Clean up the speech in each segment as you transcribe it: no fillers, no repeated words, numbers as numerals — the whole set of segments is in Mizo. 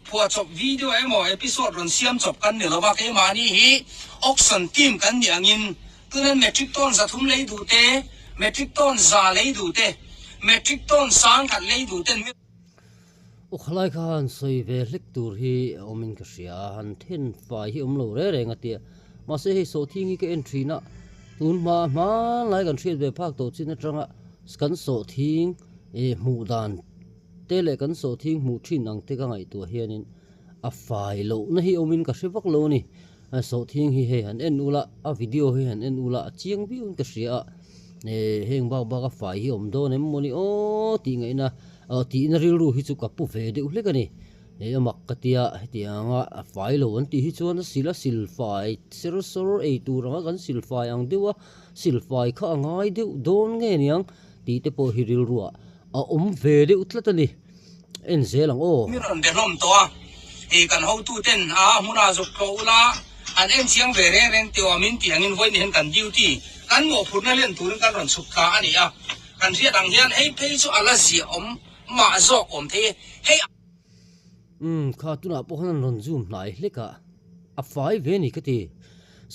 Phuahchawp video emaw episode rawn siam chawp kan ni lova, keimahni hi auction team kan nih angin tunan metric ton 300 lei duh te, metric ton 100 lei duh te, metric ton 10,000 lei duh ten mi. Aw khalai kha han sawi ve hlek tur hi a awmin ka hria a, han then fai hi awm lo reng reng a tia. Mahse hei sawhthing hi ka en thin a, tun hma hmanlai kan hriat ve phak tawh chin atanga kan sawhthing hmuh dan te leh kan sawhthing hmuh thin ang te ka ngaihtuah hianin a fai lohna hi awmin ka hre vak lo a ni. Sawhthing hi hei han en ula, a video hi han en ula a chiang viauin ka hria a, heng bak bak a fai hi awm dawn em mawni aw tih ngaihna tihna rilru hi chu ka pu ve deuh hlek a ni. A mak ka tia hetianga a fai lo an tih hi chuan a sil a sil fai ser sawr ei tur anga kan sil fai ang deuh a, sil fai kha a ngai deuh dawn nge niang tih te pawh hi rilruah A awm ve deuh tlat a ni. En zel ang aw. Mi rawn be hlawm tawh a, i kan hotu ten a hmuna zuk tlawh ula, an en chiang ve reng reng tih awm in tih angin vawiin hian kan duty kan mawhphurhna len turin kan rawn chhuk thla a ni a, kan hriat ang hian hei phei chu a la ziah awm mah zawk awm thei e, hei. Umm kha tunah pawh khan an rawn zoom hnai hlek a, a fai ve a ni ka ti.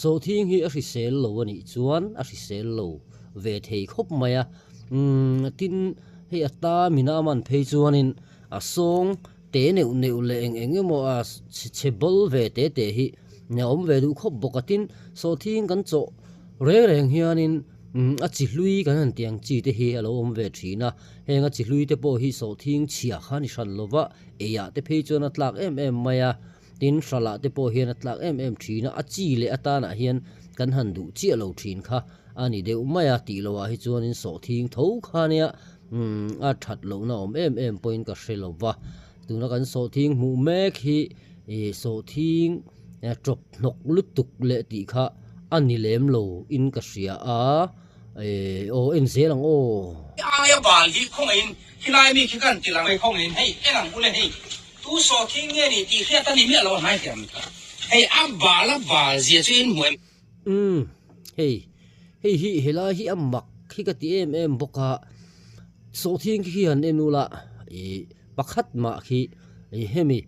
Sawhthing hi a hrisel lo a nih chuan a hrisel lo ve thei khawp mai a, umm tin hei a ta mina a man phei chuanin a sawng te neuh neuh leh eng eng emaw a chhe bawl ve te te hi a awm ve duh khawp bawk a, tin sawhthing kan chawh reng reng hianin a chi hlui kan han tih ang chi te hi a lo awm ve thin a. Heng a chi hlui te pawh hi sawhthing chhia kha ni hran lova, eiah te phei chuan a tlak em em mai a, tin hralah te pawh hian a tlak em em thin a, a chi leh atanah hian kan han duh chiah lo thin kha a ni deuh mai a, tih lohah hi chuanin sawhthing tho kha nia a that lohna awm em em pawhin ka hre lova, tuna kan sawhthing hmuh mek hi sawhthing tawp hnawk lutuk leh tih kha a ni lem lo in ka hria a. Eee aw en zel ang aw. Aia bal hi khawngaihin khilai mi khi kan ti lang hei khawngaihin hei en ang ule hei tu sawhthing nge ni tih hriat a ni miah lo a hnai teh ang hei a bal a bal zia chu in hmu em. Umm hei hei hi helai hi a mak hi ka ti em em bawk a sawhthing khi han en ula ih pakhat mah khi ih hemi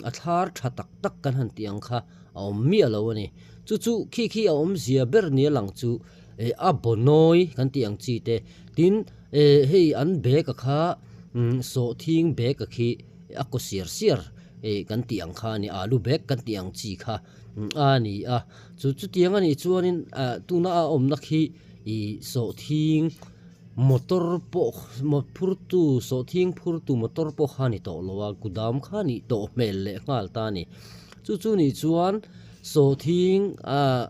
a thlar tha tak tak kan han tih ang kha a awm miah lo a ni chu chu khi khi a awmzia ber nia lang chu. Eh a bawnawi kan tih ang chi te tin eh hei an bag a kha umm sawhthing bag a khi a kaw siar siar eh kan tih ang kha a ni alu bag kan tih ang chi kha a ni a chu chutiang a nih chuanin ah tuna a awmna khi ih sawhthing motor pawh phurtu sawhthing phurtu motor pawh kha a ni tawh lo a kudam kha a nih tawh hmel leh nghal ta a ni chu chu nih chuan sawhthing ah.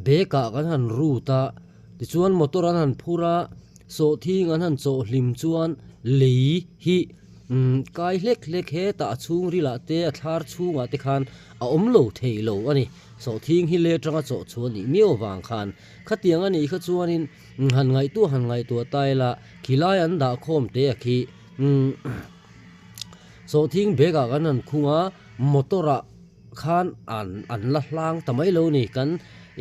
Bag ah kan han rut a, tichuan motor an han phur a, sawhthing an han chawh hlim chuan lei hi umm kai hlek hlek hetah a chhungril ah te a thlar chhungah te khan a awm lo thei lo a ni. Sawhthing hi lei atanga chawh chhuah a nih miau avang khan khatiang a nih kha chuanin han ngaihtuah han ngaihtuah ta ila khilai an dah khawm te a khi umm sawhthing bag ah kan han khung a motor ah. Khan an an la hlang ta mai lo ni kan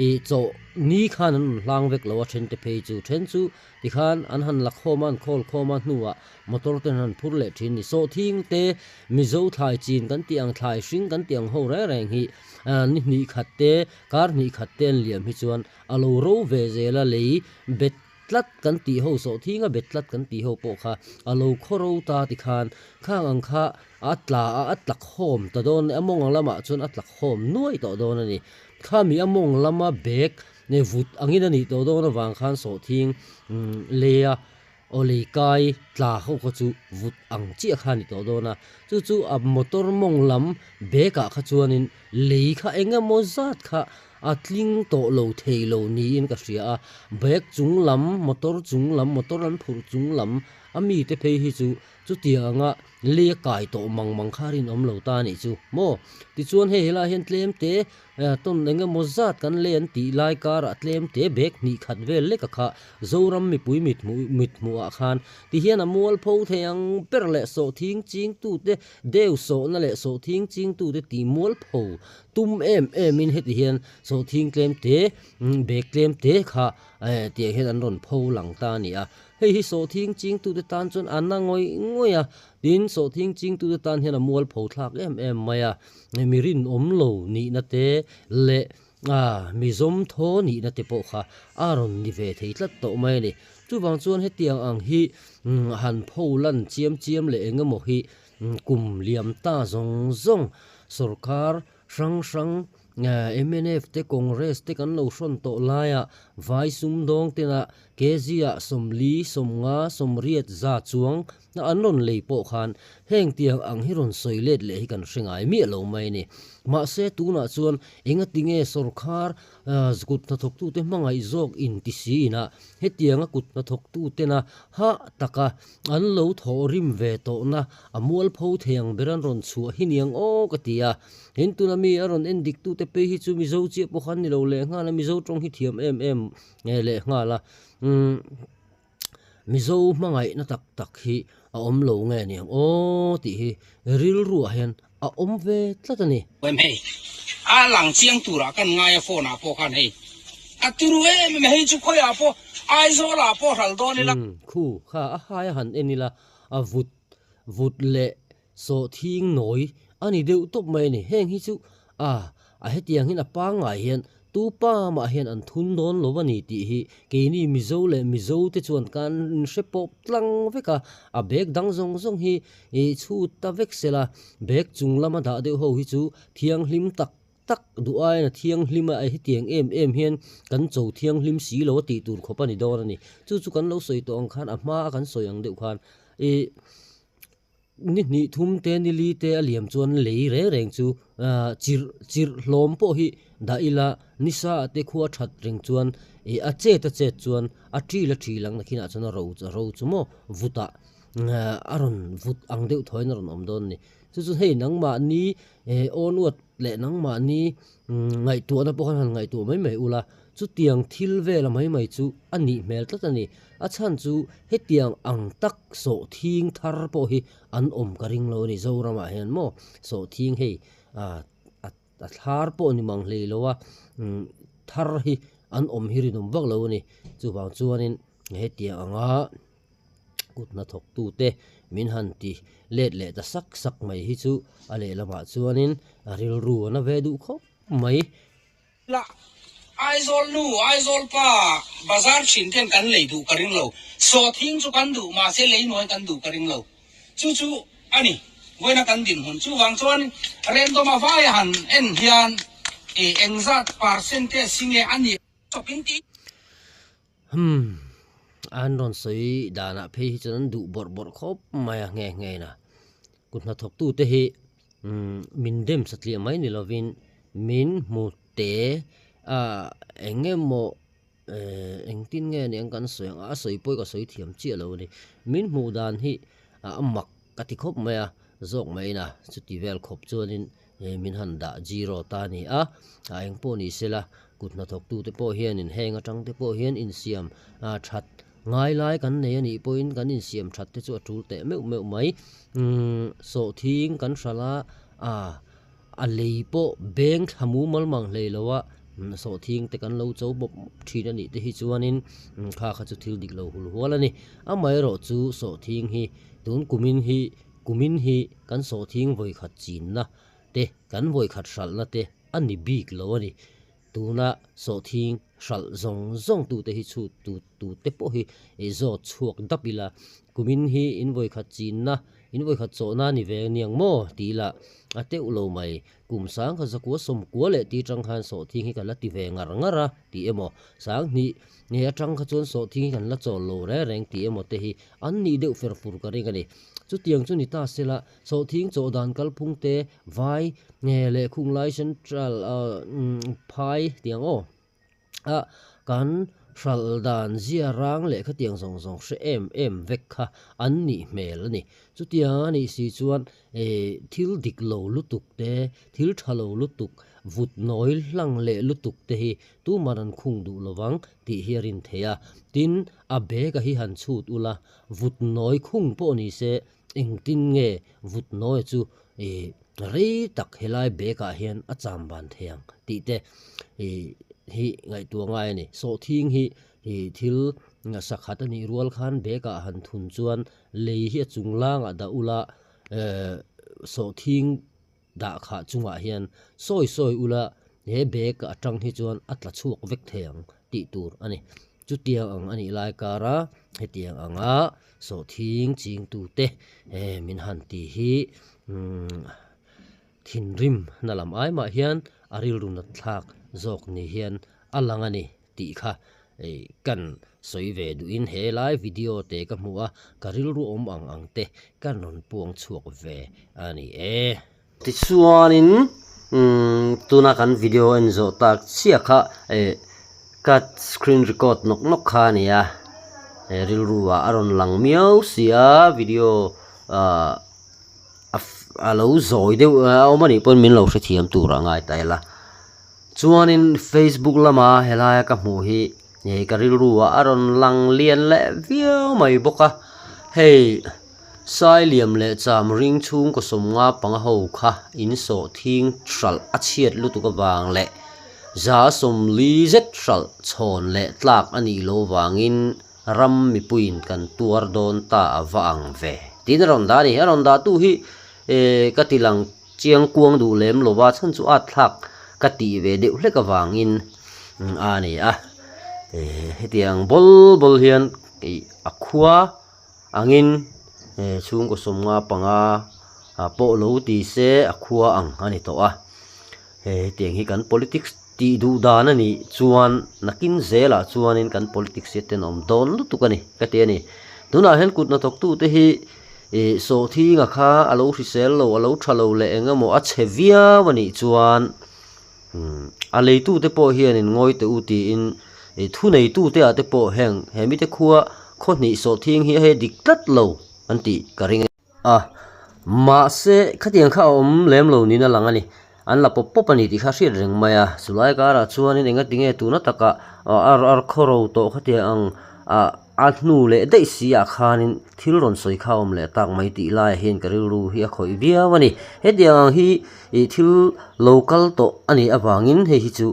ih chawh ni khan an rawn hlang vek lo a then te phei chu then chu tikhan an han la khawm a an khawl khawm a hnuah motor ten han phur leh thin ni sawhthing te mizo thlai chin kan tih ang thlai hring kan tih ang ho reng reng hi ni hnih khat te kar hnih khat te an liam hi chuan a lo ro ve zel a lei bet Tlat kan tih ho sawhthing a bet tlat kan tih ho pawh kha a lo khaw ro ta ti khan khang ang kha a tla a, a tla khawm ta dawn a mawng ang lamah chuan a tla khawm nuai tawh dawn a ni. Khami a mawng lama bag nge vut angin a nih tawh dawn avang khan sawhthing leia aw lei kai tla ho kha chu vut ang chiah kha a ni tawh dawn a, chu chu a motor mawng lam bag ah kha chuanin lei kha eng emaw zat kha A tling tawh lo thei lo niin ka hria a, bag chung lam, motor chung lam, motor an phurh chung lam a mite phei hi chu chutiang anga lei a kai tawh mang mang kha rinawm lo ta a nih chu maw. Tichuan hei helaiah hian tlem te tawn eng emaw zat kan lei an tih lai karah tlem te bag hnih khat vel lek a kha Zoram mipui mithmuh mithmuhah khan tihian a mualpho thei ang ber leh sawhthing chingtute deu sawhna leh sawhthing chingtute tih mualpho Tum em em in heti hian Sawhthing tlem te bag tlem te kha tiang hian an rawn pho lang ta a ni a. Hei hi sawhthing chingtute tan chuan a na ngawih ngawih a, tin sawhthing chingtute tan hian a mualpho thlak em em mai a. Mi rinawm lo nihna te leh mi zawmthaw nihna te pawh kha a rawn ni ve thei tlat tawh mai a ni. Chuvang chuan hetiang ang hi han pho lan chiam chiam leh eng emaw hi kum liam ta zawng zawng sorkar hrang hrang mnf te Congress te kan lo hrawn tawh laiah vai sumdawng tena kg ah 40, 50, 80 za chuang an rawn lei pawh khan heng tiang ang hi rawn sawi let leh hi kan hre ngai miah lo mai a ni. Mahse tunah chuan engatinge sorkar kut hnathawktute hmangaih zawk inti siin a hetianga kut hnathawktutena hah taka an lo thawhrim ve tawhna a mualpho thei ang ber an rawn chhuah hi niang aw ka ti a. Tin tuna mi a rawn en dik tute phei hi chu Mizo chiah pawh khan ni lo leh nghal a, Mizo tawng hi thiam em em leh nghal a. Umm Mizo hmangaihna tak tak hi a awm lo nge niang aw tih hi rilruah hian a awm ve tlat a ni. Em hei a lang chiang turah kan ngai a phone ah pawh khan hei a turu em em hei chu khawiah pawh Aizawl ah pawh hral dawn ila. Umm khu kha a hai a han en ila a vut vut leh sawhthing nawi a ni deuh tawp mai a ni. Heng hi chu a a hetiang hian a pangngai hian tu pa mah hian an thun dawn lo a ni tih hi keini Mizo leh Mizo te chuan kan hre pawp tlang vek a, a bag dang zawng zawng hi ih chhut ta vek sela bag chung lama dah deuh ho hi chu thianghlim tak tak duh aiin a thianghlim a, hetiang em em hian kan cho thianghlim si lo a tih tur khawp a ni dawn a ni. Chu chu kan lo sawi tawh ang khan a hma a kan sawi ang deuh khan ih. Ni hnih thum te ni li te a liam chuan lei reng reng chu chirh chirh hlawm pawh hi dah ila nisa ah te khua that reng chuan ih a chet a chet chuan a ṭil a ṭil ang nakhinah chuan a ro a ro chu maw vutah a rawn vut ang deuh thawiin a rawn awm dawn a ni. Chu chu hei nangmahni awn uat leh nangmahni ngaihtuahna pawh khan han ngaihtuah mai mai ula Chutiang thil vela mai mai chu a nih hmel tlat a ni. A chhan chu hetiang ang tak sawhthing thar pawh hi an awm ka ring lo a ni. Zoramah hian maw sawhthing hei a thlar pawh ni mang hlei lo a, thar hi an awm hi rinawm vak lo a ni. Chuvang chuanin hetiang anga kut hnathawktute min han ti let leh ta sak sak mai hi chu a lehlamah chuanin a rilru a na ve duh khawp mai. La, Aizawl nu, Aizawl pa, bazar thin ten kan lei duh ka ring lo. Sawhthing chu kan duh, mahse lei nuai kan duh ka ring lo. Chu chu a ni, vawiina kan dinhmun. Chuvang chuan random a vaia han en hian i engzat percentage hi nge a nih chawp in tih. Humm, an rawn sawi danah phei hi chuan an duh bawrh bawrh khawp mai a nghe nghe in a. Kut hnathawktute hi min dem satliah mai ni lovin min hmu te a eng emaw engtin nge ni ang kan sawi ang a, a sawi pawh hi ka sawi thiam chiah lo a ni. Min hmuh dan hi a mak ka ti khawp mai a, zawk mai in a chuti vel khawp chuanin min han dah zero ta a ni a, a eng pawh ni sela kut hnathawktute pawh hianin heng atang te pawh hian insiam that Ngai lai kan nei a nih pawhin kan insiam that te chu a tul teh meuh meuh mai. Umm sawhthing kan hralh a, ah a lei pawh beng thla mumal mang hlei lo a, sawhthing te kan lo cho bawp thin a nih te hi chuanin kha kha chu thil dik lo hul hual a ni. Amaherawh chu sawhthing hi tun kumin hi kumin hi kan sawhthing vawikhat chinna te kan vawikhat hralhna te a ni bik lo a ni. Tuna sawhthing hralh zawng zawng tute hi chhut tu tute pawh hi i zawt chhuak dap ila, kumin hi in vawikhat chinna, in vawikhat chawhna ni ve aniang maw ti ila a teuh lo mai. Kum sangkhat zakua sawmkua leh ti atang khan sawhthing hi ka la ti ve ngar ngar a tih emaw, sanghnih nge atang kha chuan sawhthing hi kan la chawl lo reng reng tih emaw te hi an nih deuh fer fur ka ring a ni. Chutiang chu ni ta sela Sawhthing chawh dan kalphung te vai nge leh khung lai central phai tiang aw a kan hralh dan zia rang leh khatiang zawng zawng hre em em vek kha an nih hmel a ni. Chutiang a nih si chuan thil dik lo lutuk te, thil tha lo lutuk, vut nawi hlang leh lutuk te hi tuman an khung duh lovang tih hi a rin theih a. Tin, a bag a hi han chhut ula, vut nawi khung pawh ni se Engtin nge vut nawi chu i rei tak helai bag ah hian a cham ban thei ang tih te ih hi ngaihtuah ngai a ni. Sawhthing hi ih thil sakhat a nih rual khan bag ah han thun chuan lei hi a chung langah dah ula ehh sawhthing dah khah chungah hian sawi sawi ula he bag atang hi chuan a tla chhuak vek thei ang tih tur a ni. Chutiang ang a nih lai kara hetiang anga sawhthing chingtute eh min han ti hi umm thinrim na lam ai mah hian a rilru nat thlak zawk ni hian a lang a ni tih kha eh kan sawi ve duhin he lai video te ka hmu a ka rilru awm ang ang te kan rawn puang chhuak ve a ni e. Tichuanin umm tuna kan video en zawh tak chiah kha eh ka screen record nawk nawk kha a ni a eh rilru ah a rawn lang miau si a video ah a lo zawi deuh a awm a nih pawn min lo hrethiam tur a ngai ta ila chuanin facebook lama helaia ka hmuh hi eh ka rilru ah a rawn lang lian leh viau mai bawk a hei. Sailiam leh cham ring chhungkaw 50 ho kha in sawh thing hralh a chhiat lutuk avang leh 40 zet hralh chhawn leh tlak a nih loh vangin ram mipuiin kan tuar dawn ta a va ang ve tiin a rawn dah a ni. A rawn dahtu hi ka ti lang chiang kuang duh lem lo va, chhan chu at thlak ka tih ve deuh hlek avangin a ni a. Hetiang bawl bawl hian a khua. Angin chhungkaw 55 pawh lo ti se a khua ang a ni tawh a. Hetiang hi kan politics tih duh dan a nih chuan nakin zelah chuanin kan politics hi a tenawm dawn lutuk a ni ka ti a ni. Tunah hian kut hnathawktute hi ih sawhthinga kha a lo hrisel lo a lo tha lo leh eng emaw a chhe viau a nih chuan a leitute pawh hianin ngawi teh u tiin ih thuneitute ah te pawh heng he mite khua khaw hnih sawhthing hi a he dik tlat lo an tih ka ring a. Mahse khatiang kha a awm lem lo niin a lang a ni. An la pawp pawp a ni tih kha a hriat reng mai a. Chulai karah chuanin engatinge tuna takah ar ar khaw ro tawh khatiang ang ah A hnu leh daih si ah khanin thil rawn sawi kha a awm leh tak mai tih laiah hian ka rilru hi a khawih viau a ni. Hetiang ang hi ih thil lo kal tawh a nih avangin hei hi chu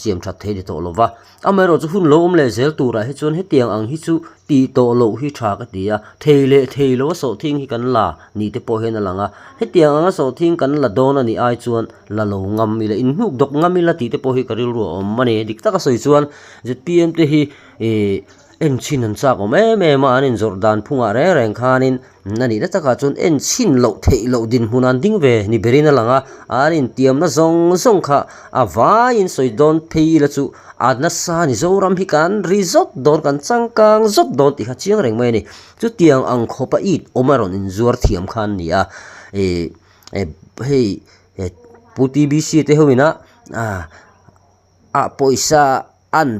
siam that thei a ni tawh lo va. Amaherawhchu hun lo awm leh zel turah hi chuan hetiang ang hi chu tih tawh loh hi tha ka ti a, thei leh thei lo a sawhthing hi kan la ni te pawh hian a lang a. Hetiang anga sawhthing kan la dawn a nih ai chuan la lo ngam ila, inhnuk dawk ngam ila tih te pawh hi ka rilru a awm a ni. Dik taka sawi chuan zpm te hi ih. En chhin an chak awm em em a, an inzawrh dan phungah reng reng khanin a nihna takah chuan en chhin loh theih loh dinhmun an ding ve ni berin a lang a, an intiamna zawng zawng kha a vaiin sawi dawn phei ila chu a nasa ni Zoram hi kan ri zawt dawn kan changkang zawt dawn tih kha chiang reng mai a ni. Chutiang ang khawpa it awm a rawn inzuar thiam kha an ni a, ih hei Pu TBC te ho ina ah pawisa an.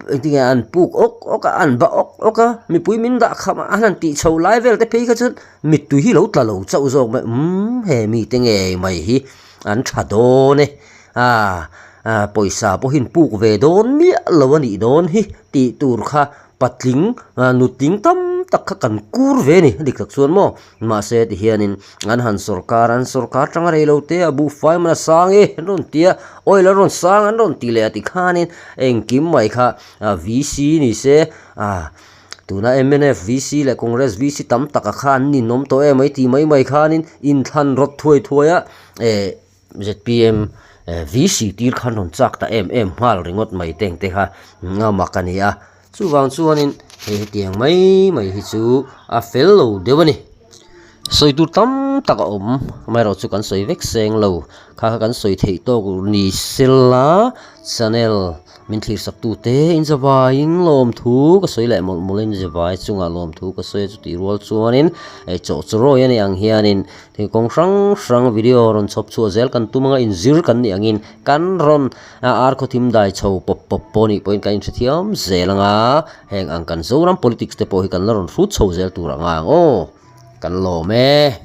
Engtinge an puk awk awk a, an ba awk awk a, mipui min dah kham a, an han tih chho lai vel te phei kha chuan mittui hi lo tla lo chauh zawk mai, umm he mite ngei mai hi an tha dawn e, ah pawisa pawhin puk ve dawn miah lo a nih dawn hi tih tur kha patling nutling tam tak kha kan kur ve a ni, a dik tak chuan maw. Mahse tihianin an han sawrkar an sawrkar tanga rei lo te a buhfai man a sang e an rawn ti a, oil an rawn sang an rawn ti leh a tikhanin engkim mai kha VC ni se ah tuna mnf VC leh Congress VC tam taka kha an ninawm tawh em mai tih mai mai khanin inthlan rawt thuai thuai a eh zpm VC tir khan rawn chak ta em em nghal ringawt mai te ang te kha a mak a ni a. Chuvang chuanin hei hetiang mai mai hi chu a fel lo deuh a ni. Sawi tur tam tak a awm, amaherawhchu kan sawi vek seng lo. Kha kha kan sawi theih tawk ni sela channel min thlir sak tute inzavaiin lawmthu ka sawi leh mawlh mawlh a, inzavai chungah lawmthu ka sawi a chutih rual chuanin hei chaw churawi a nih ang hianin thingkawng hrang hrang video rawn chhawp chhuah zel kan tum anga inzir kan nih angin kan rawn A ar khawthim dai chho pawp pawp pawh nih pawhin kan inhrethiam zel anga, heng ang kan Zoram politics te pawh hi kan la rawn hrut chho zel tur anga ang aw, kan lawm e.